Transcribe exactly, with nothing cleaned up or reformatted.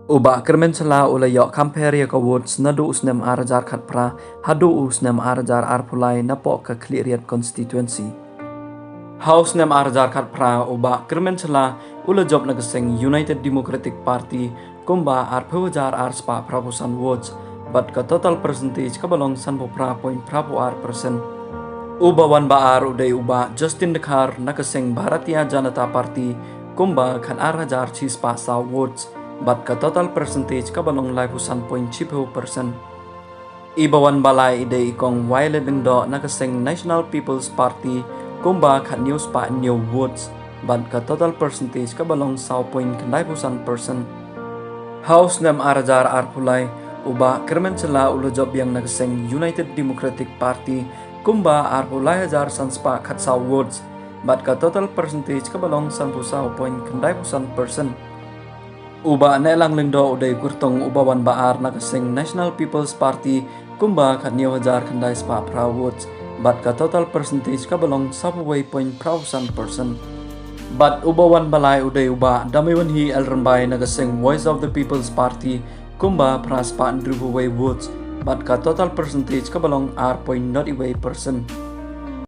U Bah Kyrmen Shylla u la ïoh compare ïa ka votes naduh u snem ar hajar khatphra haduh u snem ar hajar arphew lai napoh ka Khliehriat constituency. Ha u snem ar hajar khatphra u Bah Kyrmen Shylla u la jop na ka seng United Democratic Party kumba arphew hajar ar spah phraphew san votes, bad ka total percentage kaba long sanphew phra point phraphew ar percent. U ba wan ba ar u dei u Bah Justin Dkhar na ka seng Bharatiya Janata Party kumba khatar hajar shi spah saw votes, bad ka total percentage kaba long laiphew san point shiphew percent. I ba wan ba lai i dei i kong Violet Lyngdoh na ka seng National People's Party kumba khathynñiew spah hynñiew votes, bad ka total percentage kaba long saw point khyndaiphew san percent. Ha u snem ar hajar arphew lai u Bah Kyrmen Shylla u la jop biang na ka seng United Democratic Party kumba arphew lai hajar san spah khatsaw votes, bad ka total percentage kaba long sanphew saw point khyndaiphew san percent. U Bah Nehlang Lyngdoh u dei u kyrtong u ba wan ba ar na ka seng National People's Party kumba khathynñiew hajar khyndai spah phra votes, bad ka total percentage kaba long sawphew wei point phraphew san percent. Bad u ba wan ba lai u dei u Bah Damiwanhi L Rymbai na ka seng Voice of the People's Party kumba phra spah hynriewphew wei votes, bad ka total percentage kaba long ar point nod wei percent.